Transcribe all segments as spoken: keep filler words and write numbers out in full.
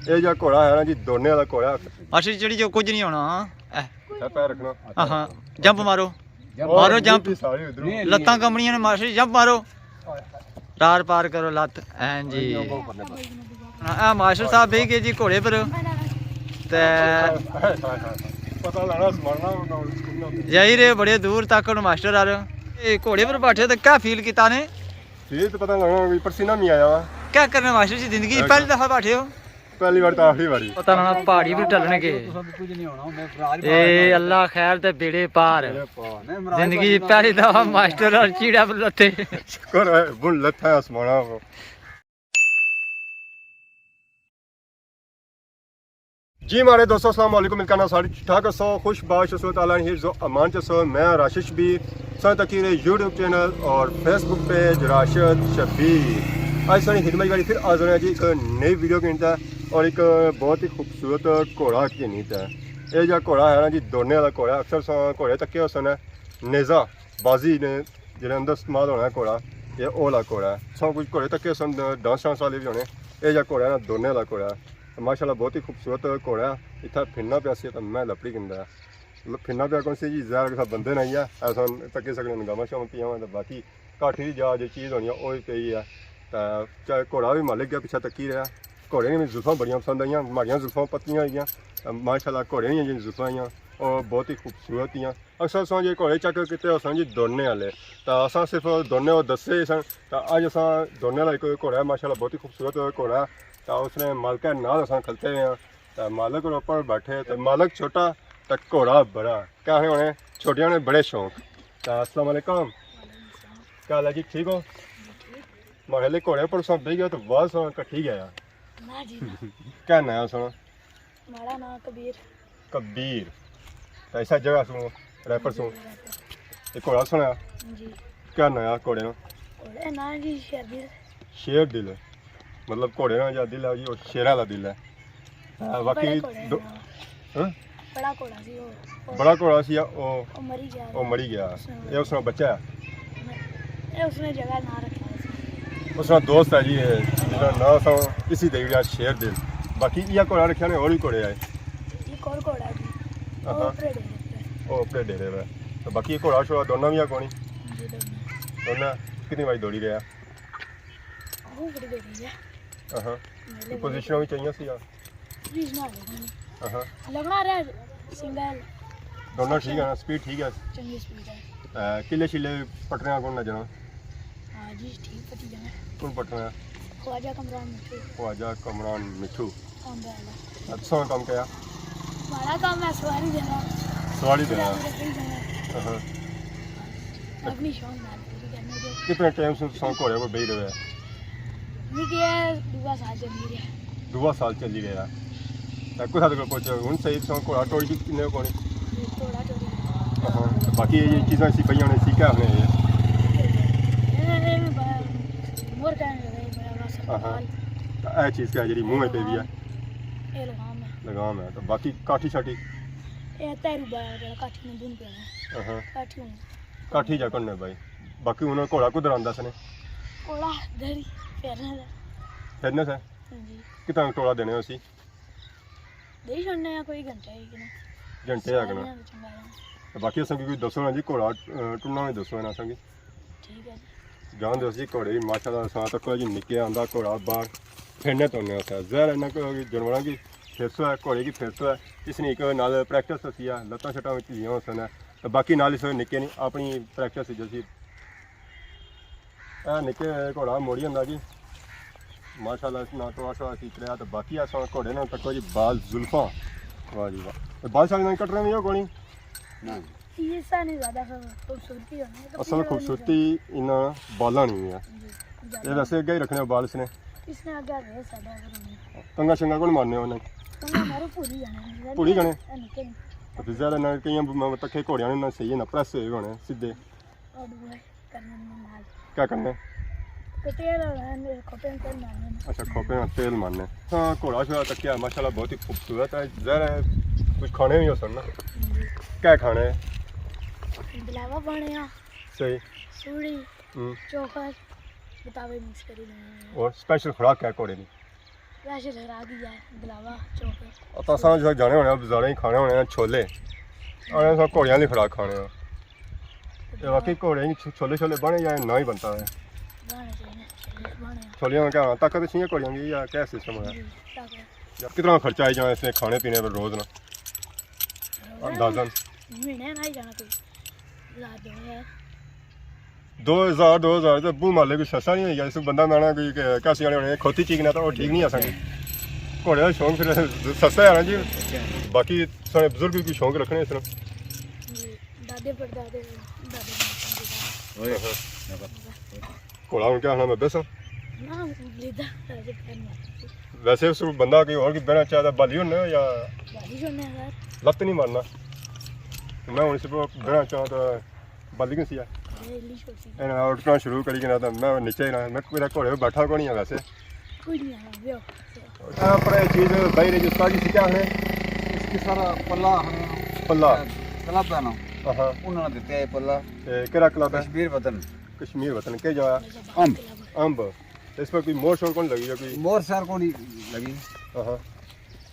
یہ جا گھوڑا ہے نا جی، دوڑنے والا گھوڑا۔ ماشٹر جی، چڑھی جاؤ، کچھ نہیں ہونا۔ ہاں، اے۔ اے پیر رکھنا۔ ہاں، ہاں۔ جمپ مارو۔ جمپ۔ مارو جمپ۔ ساری ادھروں۔ لتاں کمبنیاں نے ماشٹر جی، جمپ مارو۔ رار پار کرو لت۔ ہاں جی۔ اے ماشٹر صاحب بہی گئے جی گھوڑے پر۔ تے پتہ لانا، سمارنا ہونا۔ یہی رہے بڑے دور تک ہن ماشٹر آ رہے۔ اے گھوڑے پر بیٹھے تے کیا فیل کیتا نے؟ فیل تو پتہ لانا، پسینہ نہیں آیا وا۔ کیا کرنا ماشٹر جی، زندگی پہلی دفعہ بیٹھے ہو؟ پہلی بار تو آخری باری۔ پتہ لانا پہاڑی پر ٹلنے کے۔ اے اللہ خیر تے بیڑے پار۔ زندگی پہلی دفعہ ماشٹر اور چیڑا پر لتے۔ شکر ہے، بن لتھا ہے آسمانہ کو۔ جی ماڑے دوستو، السلام علیکم، امید کرنا سارے ٹھیک ٹھاک ہسو، خوش باش ہسو، تعالیٰ نے حفظ و امان چ ہسو۔ میں راشد شبیر، سن تکی رہے یوٹیوب چینل اور فیس بک پیج راشد شبیر۔ آج ساری خدمت گاڑی پھر حاضر ہیں جی ایک نئی ویڈیو کے اندر اور ایک بہت ہی خوبصورت گھوڑا کے نیت ہے۔ یہ جا گھوڑا ہے نا جی، دوڑنے والا گھوڑا ہے۔ اکثر سو گھوڑے تکے ہو سن نیزہ بازی نے جڑے اندر استعمال ہونا ہے گھوڑا، یہ اولا گھوڑا ہے۔ سب کچھ گھوڑے تکے سن، ڈانس شانس والے بھی ہونے۔ یہ جا گھوڑا ہے نا، دوڑنے والا گھوڑا ہے۔ ماشاءاللہ بہت ہی خوبصورت گھوڑا ہے۔ اتھا پھرنا پیا سی تو میں لپڑی گندا ہے۔ مطلب پھرنا پیا کون سی جی، ظاہر کسا بندے نہ ہی ہے، ایسا تکی سکنے گاواں شاواں پیاں تے باقی کاٹھی دی جا جو چیز ہونی ہے، او ہی پئی ہے۔ تے چاہے گھوڑا وی مالک گیا پچھے تکی رہیا۔ گھوڑے نی زلفاں بڑیاں پسند آئیاں، ماڑیاں زلفاں پتلیاں ہوئی گیاں۔ تے ماشاءاللہ گھوڑے نیاں جیہڑیاں زلفاں آئیاں، او بہت ہی خوبصورت ہیاں۔ اکثر اساں جے گھوڑے چیک کیتے اساں جی دوڑنے آلے، تے اساں صرف دوڑنے او دسے ہی سن۔ تے اج اساں دوڑنے آلا کوئی گھوڑا ہے، ماشاءاللہ بہت ہی خوبصورت گھوڑا ہے۔ تے اس نے مالکے نال اساں کھلتے ہوئے ہاں۔ تے مالک اوپر بیٹھے، تے مالک چھوٹا تے گھوڑا بڑا۔ کیا آخنے ہونے، چھوٹیاں نے بڑے شوق۔ تے السلام علیکم۔ وعلیکم السلام۔ کیا حال ہے جی، ٹھیک ہو؟ جی ٹھیک۔ ماڑے لے گھوڑے پر سب بہی گیا تو آواز سنا کٹھی گیا۔ نہ جی نہ۔ کیا ناں ہے سنا؟ ماڑا ناں کبیر۔ کبیر۔ تے ایسا جگہ سوں، ریپر سوں۔ جی، ریپر۔ یہ گھوڑا سنا؟ جی۔ کیا ناں ہے گھوڑے نا؟ گھوڑے ناں جی شیر دل۔ شیر دل۔ مطلب گھوڑے نا جا دل ہے جی، وہ شیراں والا دل ہے۔ ہاں، باقی بڑے گھوڑے دو-، نا۔ ہاں؟ بڑا گھوڑا سی وہ۔ بڑا گھوڑا سی، او، او مری گیا۔ او مری گیا۔ اچھا۔ یہ اس نا بچہ ہے۔ اے اس نے جگہ ناں رکھیا سی۔ اس نا دوست ہے جی، اے جس نا ناں اساں اسی دے گیا شیر دل۔ باقی یہ گھوڑا رکھیا نے، اور بھی گھوڑے آئے۔ ایک اور گھوڑا جی۔ ہاں۔ او اپنے ڈیرے پہ۔ او اپنے ڈیرے پہ۔ تو باقی یہ گھوڑا شوڑا دوڑنا بھی ہے کونی؟ جی، دوڑنا۔ دوڑنا؟ کتنی باری دوڑی رہیا؟ وہ بڑی دوڑی ہے۔ ہاں۔ پوزیشن بھی چاہیے سی یار۔ پلیز نہ لگنا۔ ہاں۔ لگنا رہے سنگل۔ دوڑنا ٹھیک ہے نا، سپیڈ ٹھیک ہے؟ چنگی سپیڈ ہے۔ اے، قلعے شلعے پٹنے کون نہ جانا؟ ہاں جی، ٹھیک پٹی جانا۔ کون پٹنا ہے؟ خواجہ کمران مٹھو۔ خواجہ کمران مٹھو۔ کام والا۔ اچھا، کام کیا؟ ہمارا کام ہے سواری دینا۔ سواری دینا۔ سواری دینا۔ ہاں۔ اپنی شوق نال پوری کرنے دے۔ کتنے ٹائم سے تساں گھوڑے پر بہی رہے؟ نہیں کہ دو سال چلی رہے۔ دو سال چلی رہے۔ تے کتھا تک پہنچے؟ ہن صحیح تساں گھوڑا ٹوڑی کنے کونی؟ گھوڑا ٹوڑی۔ ہاں۔ باقی یہ چیزاں اسی پئیاں نے، اسی کیا آخنے یہ؟ اے، اے، اے، مور کہنے لگے، بڑا بس۔ ہاں۔ تے اے چیز کیا جڑی منہ تے بھی ہے؟ اے لگام ہے۔ لگام ہے۔ تو باقی کاٹھی شاٹھی؟ اے تیرو بڑا جڑا کاٹھی نے بن پینا۔ ہاں۔ کاٹھی ہونی۔ کاٹھی جا کنے بھائی۔ باقی انہاں گھوڑا کدھر آندا سنے؟ گھوڑا ادھر ہی پھرنا تھا۔ پھرنا تھا؟ جی۔ کتنا ٹوڑا دینے ہو سی؟ دے چھوڑنے ہیں کوئی گھنٹہ ہی کنا۔ گھنٹے آ کنا۔ سواریاں وچ مارا۔ تے باقی اساں کی کوئی دسو نا جی، گھوڑا، اے، ٹرنا وی دسو نا اساں کی۔ ٹھیک ہے جی۔ جان دے سی گھوڑے وی ماشاءاللہ اساں تکو جی نکے آندا گھوڑا باہر پھرنے توڑنے ہوتا ہے۔ ظاہر ہے انہاں کو جانوراں کی پھرسو ہے، گھوڑے کی پھرسو ہے، اس نے ایک نال پریکٹس ہوتی ہے، لتاں شتاں وچ لیاں ہوسن ہے۔ تے باقی نال اس نکے نی اپنی پریکٹس ہی جیسی۔ اے نکے گھوڑا موڑی ہوندا جی۔ ماشاءاللہ اس نال ٹوڑا شوڑا کیت رہیا تے باقی اساں گھوڑے نال تکو جی بال زلفاں۔ واہ جی واہ۔ تے بال شال نال کٹنے وی ہو کونی؟ نہ۔ یہ سا نہیں زیادہ خوبصورتی ہونا ہے، اصل خوبصورتی انہاں بالاں نی ہے۔ جی، اے زیادہ۔ ویسے اگے ہی رکھنے ہو بال اس نے؟ اس نے اگے رہے ساڈا گھر۔ کنگا شنگا کون مارنے ہونے؟ کنگا مارو پوری جانے۔ پوری جانے؟ اے نکے نی۔ تے پھر زیادہ نہ کئی تکے گھوڑیاں نے نہ صحیح ہے، نہ پریس ہوئے ہونے سیدھے۔ اور دعا کرنے نال۔ کیا کرنے؟ تے تیل، کھوپے نا تیل مارنے۔ اچھا، کھوپے نا تیل مارنے۔ ہاں، گھوڑا شوڑا تکیا، ماشاءاللہ بہت ہی خوبصورت ہے۔ ظاہر ہے کچھ کھانے بھی ہوسن نا۔ جی۔ کیا کھانے ہیں؟ بلاوا پانے ہاں۔ صحیح۔ سوڑی، ہوں۔ چوکھر، بتاوے مکس کری دینے ہیں۔ اور سپیشل خوراک کیا گھوڑے نی؟ اسپیشل خوراک ہی ہے، گلاوا چوک۔ اتھاں اساں جس جانے ہونے آں بازاراں ہی کھانے ہونے آں چھولے، اور اساں گھوڑیاں آلی خوراک کھانے آں۔ تے واقعی گھوڑے ہی چھ-، چھولے چھولے بنے یا نہ ہی بنتا ہے؟ بنے چاہیے، چھولے بنے۔ چھولیاں میں کیا ہونا؟ طاقت اچھی ہے گھوڑیاں کی یا کیا سسٹم ہے؟ جی، طاقت۔ یا کتنا خرچہ آئی جانا اس نے کھانے پینے پر روز نا؟ روز اندازاً؟ مہینے نہ ہی جانا کوئی ہزار دو ہزار۔ دو ہزار، دو ہزار تے بو مالے کوئی سستا نہیں ہوئی گیا۔ اس بندہ میں آنا کوئی کہ-، کیسی آنے ہونے، کھوتی چیک نہ تھا، وہ ٹھیک نہیں آ سکتی۔ گھوڑے دا شوق پھر سستا ہے نا جی۔ باقی سارے بزرگ بھی کوئی شوق رکھنے اس طرح۔ جی، دادے پردادے، دادے اوئے۔ گھوڑا ہن کیا آخنا، میں بیساں؟ نہ، لیدا، راجے پیر مار۔ ویسے اس بندہ کوئی اور کوئی بہنا چاہتا، بالی ہونا یا؟ بالی ہونا یار۔ لت نہیں مارنا۔ میں ہن اس پر بہنا چاہتا، بالی کسی ہے؟ اے انہاں اٹھنا شروع کری گیا تے میں نیچے ہی رہا۔ میں کوئی گھوڑے پہ بیٹھا کوئی نہیں ہے ویسے۔ کوئی نہیں آنا، بیو۔ اے پر اے چیز باہر ہے جس طرح کی کیا ہے؟ اس کی سارا پلہ ہے۔ پلہ؟ کلب ہے نا؟ ہاں۔ انہاں نے دتے ہے پلہ۔ اے کیڑا کلب ہے؟ کشمیر وطن۔ کشمیر وطن، کیا جایا؟ امب۔ امب۔ اس پر کوئی مور شور کون لگی یا کوئی؟ مور شور کون لگی؟ ہاں۔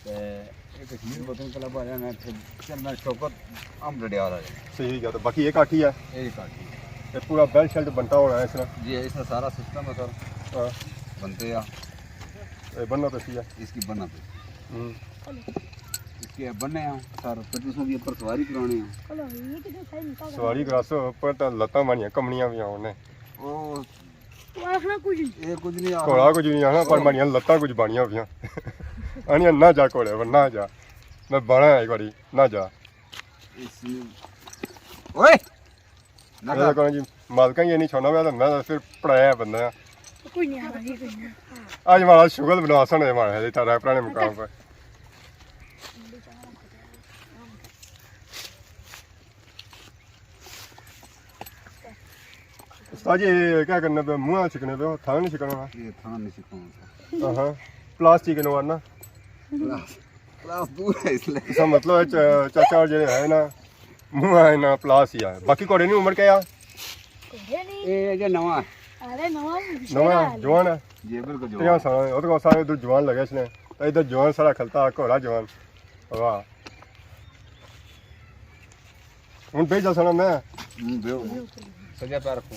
تے اے کشمیر وطن کلب آ جانا، اتھے چیئرمین شوکت امب ڈڈیال آ جانا۔ صحیح گیا، تو باقی ایک آٹھی ہے؟ ایک آٹھی ہے۔ اے پورا بیلٹ شیلٹ بنتا ہونا ہے اس طرح؟ جی، اس طرح سارا سسٹم ہے سر۔ ہاں۔ بنتے آ۔ اے بننا پیسی ہے؟ اس کی بننا پیسی۔ ہوں۔ اس کے بننے ہیں سر، پھر تساں دی اوپر سواری کرانے ہیں۔ سواری کراسو، اوپر تو لتاں ماڑیاں کمنیاں بھی ہونے۔ او آخنا کچھ نہیں۔ اے کچھ نہیں آخنا۔ گھوڑا کچھ نہیں آخنا، پر ماڑیاں لتاں کچھ بانیاں ہویاں۔ آنیاں نہ جا گھوڑے پر، نہ جا۔ میں بانا ہے ایک باری، نہ جا۔ اس نے، اوئے! نہ اے کر۔ کہنا جی، مالکاں یہ نہیں چھوڑنا، میں تو، میں تو پھر پڑھایا بندہ ہاں۔ کوئی نہیں آخنا جی، کوئی نہیں۔ اج ماڑا شغل بنواسن ہے ماڑے، تھا پرانے مقام پر۔ استاد جی، یہ کیا کرنا پہ؟ منہ چھکنے پہ؟ تھان نہیں چھکنا ہونا؟ یہ تھان نہیں چھکنا ہونا۔ ہاں، پلاسٹک نے مارنا۔ پلاس-، پلاس دور ہے اس لیے۔ اس کا مطلب ہے چا-، چاچا اور جڑے ہے نا، منہ ہے نا، پلاس ہی ہے۔ باقی گھوڑے نہیں عمر کیا؟ گھوڑے نہیں۔ یہ جو نواں ہے۔ ارے نواں بھی نواں ہے، جوان ہے۔ جی، بالکل جوان۔ تریاں سال ہے، وہ تو سارے ادھر جوان لگے اس نے۔ تو ادھر جوان سارا کھلتا، گھوڑا جوان۔ واہ۔ ہن بہ جا سنا میں۔ ہوں، بیو۔ سجا پیر رکھو۔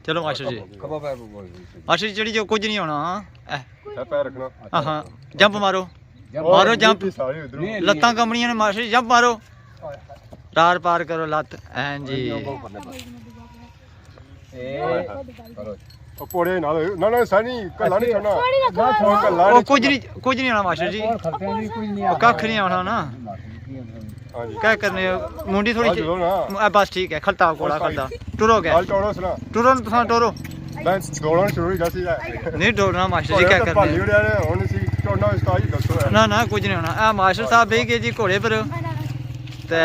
چلو ماسٹر جی۔ کھبا پیر رکھو۔ ماسٹر جی، چڑھی جو کچھ نہیں ہونا، ہاں۔ اے۔ سجا پیر رکھنا۔ ہاں، ہاں۔ جمپ مارو۔ جمپ۔ مارو جمپ۔ ساری ادھروں۔ نہیں، نہیں۔ لتاں کمنیاں نے ماسٹر جی، جمپ مارو۔ رار پار کرو لت۔ ہاں جی۔ اے، کرو۔ او پوڑے نال، نہ، نہ، سانی کلا نہیں چھوڑنا۔ او کلا او نہیں کچھ چھوڑنا۔ نہیں، کچھ نہیں ہونا ماسٹر جی۔ او کھلتے نہیں، کچھ نہیں او ککھ نہیں ہونا نا۔ ہاں جی۔ کیا کرنے ہو؟ منڈی تھوڑی آ جی۔ جلو نا۔ اے بس ٹھیک ہے، کھلتا کوڑا کھلتا۔ ٹرو گیا۔ آج ٹورو سنا۔ ٹرو نا، تساں ٹورو۔ بس دوڑنا شروع ہی جاسی ہے۔ نہیں ٹورنا ماسٹر جی، کیا کرنے ہو؟ ہن اسی ٹورنا استاد جی دسو ہے۔ نہ، نہ، کچھ نہیں ہونا۔ اے ماسٹر صاحب بہ گئے جی گھوڑے پر۔ تے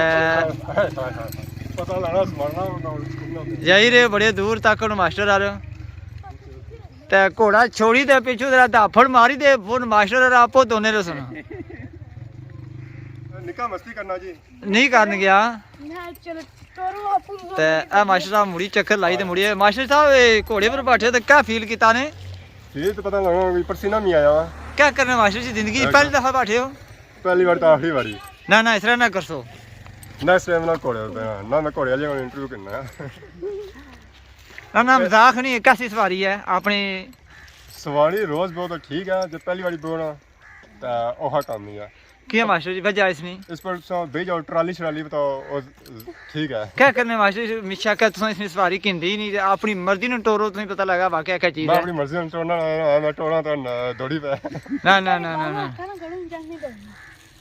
پتہ لگنا، سمجھنا ہونا، اس کو نہ۔ جائی رہے بڑے دور تک ہن ماسٹر آ رہے۔ تے گھوڑا چھوڑی تے پچھوں ذرا دھاپڑ ماری تے ہن ماسٹر اور آپو دونے رسنا۔ نکا مستی کرنا جی۔ نہیں کرن گیا۔ میں چلو ٹورو آپو۔ تے اے ماسٹر صاحب مڑی چکر لائی تے مڑی آئے۔ ماسٹر صاحب، اے گھوڑے پر بیٹھے تے کیا فیل کیتا نے؟ فیل تو پتہ لگنا، کوئی پرسینہ نہیں آیا وا۔ کیا کرنا ماسٹر جی، زندگی اچھا۔ پہلی دفعہ بیٹھے ہو؟ پہلی بار تو آخری باری۔ نہ، نہ، اس طرح نہ کرسو۔ نہ، اس ٹائم نہ گھوڑے پر بیٹھا، نہ میں گھوڑے والے کو انٹرویو کرنا ہے۔ نہ، نہ، مذاق نہیں، کیسی سواری ہے اپنی؟ سواری روز بہت ٹھیک ہے، جو پہلی باری بونا، تو اوہا کام نہیں ہے۔ کیا ماسٹر جی، وجہ اس نے؟ اس پر سو بھیج جاؤ، ٹرالی شرالی بتاؤ، اور ٹھیک ہے۔ کیا کرنے ماسٹر جی، ہمیشہ کیا تساں اس نے سواری گھندی نہیں، تے اپنی مرضی نے ٹورو، تساں پتہ لگا واقعہ کیا چیز میں ہے۔ اپنی مرضی نے ٹورنا، میں ٹورنا تو دوڑی پہ۔ نہ، نہ، نہ، نہ، نہ۔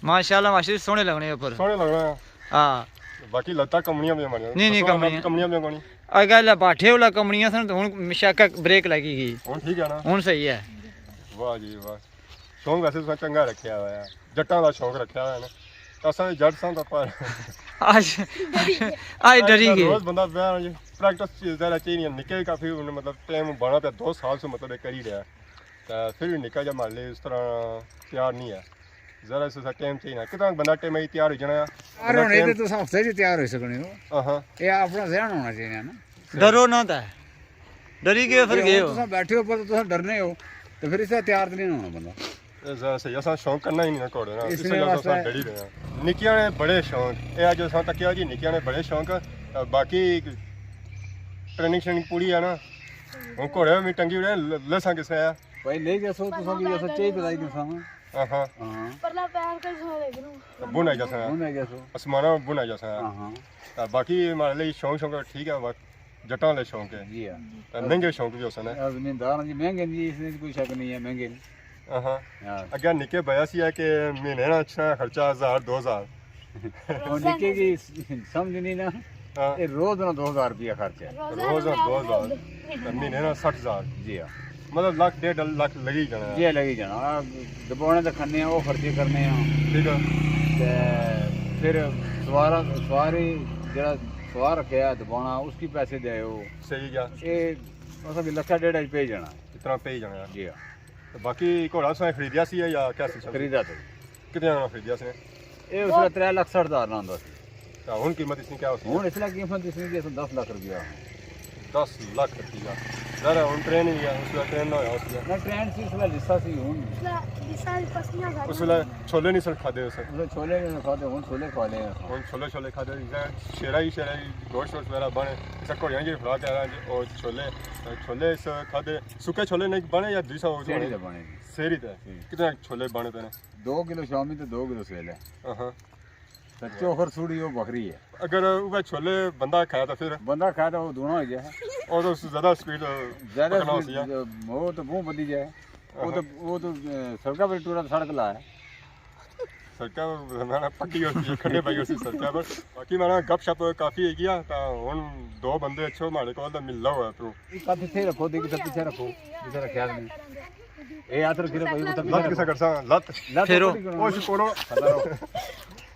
ماشاءاللہ ماسٹر جی، سوہنے لگنے اوپر۔ سوہنے لگنے۔ ہاں۔ باقی لتاں کمنیاں پہ ماریاں۔ نہیں، نہیں، کمنیاں۔ کمنیاں پہ کونی۔ اگے لباٹھے والا کمنیاں سن، تو ہن ہمیشہ کا بریک لگی گئی۔ ہن ٹھیک ہے نا؟ ہن صحیح ہے۔ واہ جی واہ۔ شوق ویسے تساں چنگا رکھیا ہوا ہے، جٹاں دا شوق رکھیا ہوا ہے نا۔ اساں دے جٹ ساں تاں پر آج، آج ڈری گئے۔ روز بندہ پیا جی، پریکٹس چیز ذرا چاہیے نہیں، نکے کافی انہوں نے مطلب ٹائم بانا پیا، دو سال سے مطلب یہ کر ہی رہا ہے۔ تے پھر بھی نکا جا مالے اس طرح تیار نہیں ہے، ذرا سا ٹائم چاہیے نا، کتنا بندہ ٹائم ہی تیار ہو جانا ہے۔ تیار ہونے تے تساں ہفتے چ تیار ہوئی سکنے ہو۔ ہاں۔ یہ اپنا ذہن ہونا چاہیے نا۔ ڈرو نہ تے۔ ڈری گئے ہو، پھر گئے ہو۔ تساں بیٹھے ہو، پر تساں ڈرنے ہو۔ تے فر اس طرح تیار تے نہیں ہونا بندہ۔ اے ذرا صحیح، اساں شوق کرنا ہی نہیں نا گھوڑے نا، اس اس نے وجہ اساں واسطے ڈری رہے ہیں۔ نکیاں نے بڑے شوق، اے اج اساں تکیا جی، نکیاں نے بڑے شوق، تے باقی ٹریننگ شریننگ پوری ہے نا۔ ہن گھوڑے میں ٹنگی اڑے، ل-، لساں کس طرح ہے؟ بھائی لے گیا سو، تساں بھی ایسا چاہیے بتائی کساں۔ ہاں ہاں۔ ہاں۔ پرلا پیر کا سو لے گرو۔ بن آئی جاساں۔ بن آئی جاساں۔ آسمانہ بن آئی جاساں۔ ہاں ہاں۔ تے باقی مارے لئی شوق، شوق ٹھیک ہے، وقت جٹاں والے شوق ہے۔ جی ہاں۔ تے مہنگے شوق بھی ہوسن۔ اب زمیندار جی مہنگے جی، اس میں کوئی شک نہیں ہے، مہنگے نے۔ ہاں۔ ہاں۔ اگے نکے بیا سی ہے کہ مہینے نا اچھا خرچہ ہزار، دو ہزار۔ اور نکے کی سمجھ نہیں نا۔ ہاں۔ اے روز نا دو ہزار روپیہ خرچ ہے۔ روز نا دو ہزار۔ تے مہینے نا سٹھ ہزار۔ جی ہاں۔ مطلب لکھ، ڈیڑھ لکھ لگی جانا ہے۔ جی لگی جانا۔ آ دبونے تے کھنے آں، او خرچے کرنے آں۔ ٹھیک ہے۔ تے پھر سوارا، سواری جڑا سوار رکھیا ہے دبونا، اس کی پیسے دے ہو۔ صحیح کیا۔ اے اساں کی لکھا ڈیڑھ اچ پئی جانا۔ اتنا پئی جانا ہے۔ جی ہاں۔ تے باقی گھوڑا تساں خریدیا سی یا کیا سسٹم؟ خریدا سی۔ کتنے نا خریدیا سی؟ اے اس ویلے ترے لکھ سٹھ ہزار نا ہوندا سی۔ تے ہن قیمت اس نی کیا ہوسی؟ ہن اس ویلے قیمت اس نی جی دس لکھ روپیہ۔ دس لکھ روپیہ۔ ظاہر ہے ہن ٹرین ہی ہے، اس ویلے ٹرین نہ ہویا اس ویلے۔ نہ، ٹرین سی اس ویلے لسا سی ہن۔ اس ویلے چھولے نہیں سن کھادے اس۔ اس ویلے چھولے نہیں سن کھادے، ہن چھولے کھا لے ہیں۔ ہن چھولے، چھولے کھادے، شیرا ہی، شیرا ہی گوشت ووشت وغیرہ بنے۔ اس گھوڑیاں کی خوراک ہے، او چھولے، چھولے اس کھادے، سکے چھولے نہیں بنے یا دوسرا؟ سیری تے بنے جی۔ سیری تے؟ ہوں۔ کتنے چھولے بنے پے نے؟ دو کلو شامی تے دو کلو سویلے۔ ہاں۔ تے چوخر سوڑی او بکری ہے۔ اگر اوہ چھولے بندہ کھائے تو پھر؟ بندہ کھائے تو وہ دونا ہو جائے۔ او تو زیادہ سپیڈ زیادہ پکڑنا ہوسی ہے۔ وہ تو بہت بدی جائے۔ وہ تو، وہ تو، اے، سڑکاں پر ٹورا سڑک لا ہے۔ سڑکاں پر میں پکی ہوسی، کھڈے پائی ہوسی سڑکاں پر۔ باقی میں گپ شپ کافی ہے گیا، تا ہن دو بندے اچھو ماڑے کول تے مل لو ہے تو۔ ایک ہاتھ پیچھے رکھو، دیکھ پیچھے رکھو، پیچھے رکھیا نہیں۔ اے ہاتھ رکھی رہو بھائی، ادھر لت پیچھے کسا رکھو۔ کرساں؟ لت؟ لت پھیرو۔ اوپر کرو۔ او شکولو۔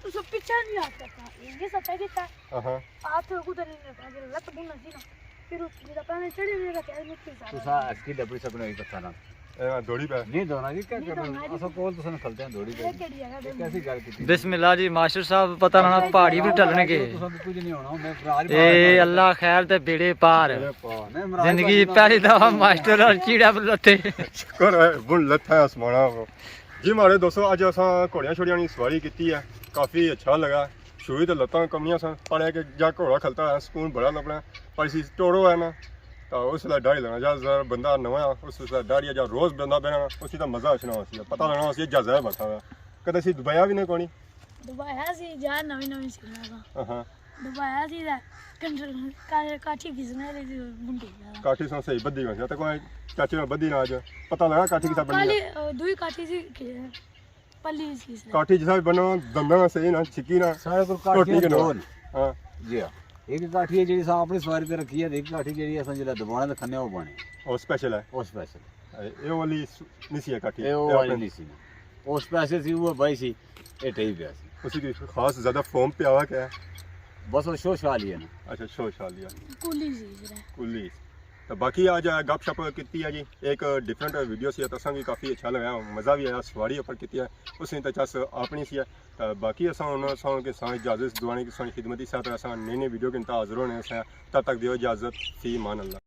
تساں پیچھے نہیں آ سکتا، یہ سب کہتا۔ ہاں۔ ہاتھ کو تو نہیں رکھنا، لت بن لگی نا۔ پھر اس جگہ پہلے چڑھے ہوئے رکھے، مٹی سارا۔ تساں اس کی ڈبری سب نے پتہ نا۔ اے دوڑی پہ۔ نہیں دوڑنا جی، کیا نہیں کرنا؟ دوڑنا جی۔ اساں کول تساں کھلتے ہیں دوڑی پہ۔ یہ کیڑی جگہ دے؟ کیسی گل کی؟ بسم اللہ جی، ماسٹر صاحب، پتہ نہ پہاڑی بھی ٹلنے کے۔ تساں کچھ نہیں ہونا، میں فراج اے اللہ خیر تے بیڑے پار۔ بیڑے پار۔ نہیں، مراج زندگی پہلی دفعہ ماسٹر اور چیڑا بلتے۔ شکر ہے، بن لتھا ہے آسمانہ کو۔ جی ماڑے دوستو، اج اساں گھوڑیاں شوڑیاں نی سواری کیتی ہے، کافی اچھا لگا۔ شروع تے لتاں کمیاں سن، پر ایک جا گھوڑا کھلتا ہے، سکون بڑا لبنا ہے۔ پر اسی ٹوڑو ہے نا، تا اس ویلے ڈاڑی لگنا، جا ذرا بندہ نواں ہے، اس ویلے ڈاڑی جا روز بندہ بہنا نا، اسی دا مزہ اچھنا ہوسی، پتہ لگنا ہوسی، جہازے بیٹھا ہوا۔ کدے اسی دبایا بھی نہیں کونی۔ دبایا سی، جا نویں نویں سیکھنا تھا۔ ہاں۔ دبایا سی تے کنٹر-، کا-، کاٹھی گھسنے آلی سی، بنڈی گیا۔ کاٹھی سن صحیح بدھی ہوئی سی، تے کوئی چاچے نے بدھی نہ اج۔ پتہ لگا کاٹھی کسا بنی ہے؟ کالی، او، دوئی کاٹھی سی کہ پلی سی اس نے۔ کاٹھی جسا بھی بننا، دنداں نہ صحیح نہ، چھکی نہ، سارے کول ٹوٹی کاٹھیاں کے نہ۔ دو نے۔ ہاں۔ جی ہاں۔ ایک کاٹھی ہے جیڑی اساں اپنی سواری تے رکھی ہے، تے ایک کاٹھی جیڑی اساں جیڑا دبانے تے کھنے او بنے۔ او سپیشل ہے؟ او سپیشل۔ اے، اے والی س-، نہیں سی ہے کاٹھی؟ اے او اے والی اپنے نہیں سی نا۔ او سپیشل سی، او بھائی سی۔ اے ٹھیک پیا سی۔ اسی کوئی خاص زیادہ فوم پیا ہوا کیا ہے؟ بس او شو شالی ہے نا۔ اچھا، شو شالی ہے۔ کلی سی ذرا۔ کلی۔ تو باقی آج گپ شپ کیتی ہے جی، ایک ڈفرنٹ ویڈیو سی، تو اساں بھی کافی اچھا لگا، مزہ بھی آیا، سواری اوپر کیتی ہے، اس نے تو چس اپنی سی ہے۔ تو باقی اساں ہن اساں کے ساں اجازت دعانے کی ساں خدمت، اسی طرح اساں نئی نئی ویڈیو کے انتہا حاضر ہونے سے۔ تب تک دیو اجازت، فی امان اللہ۔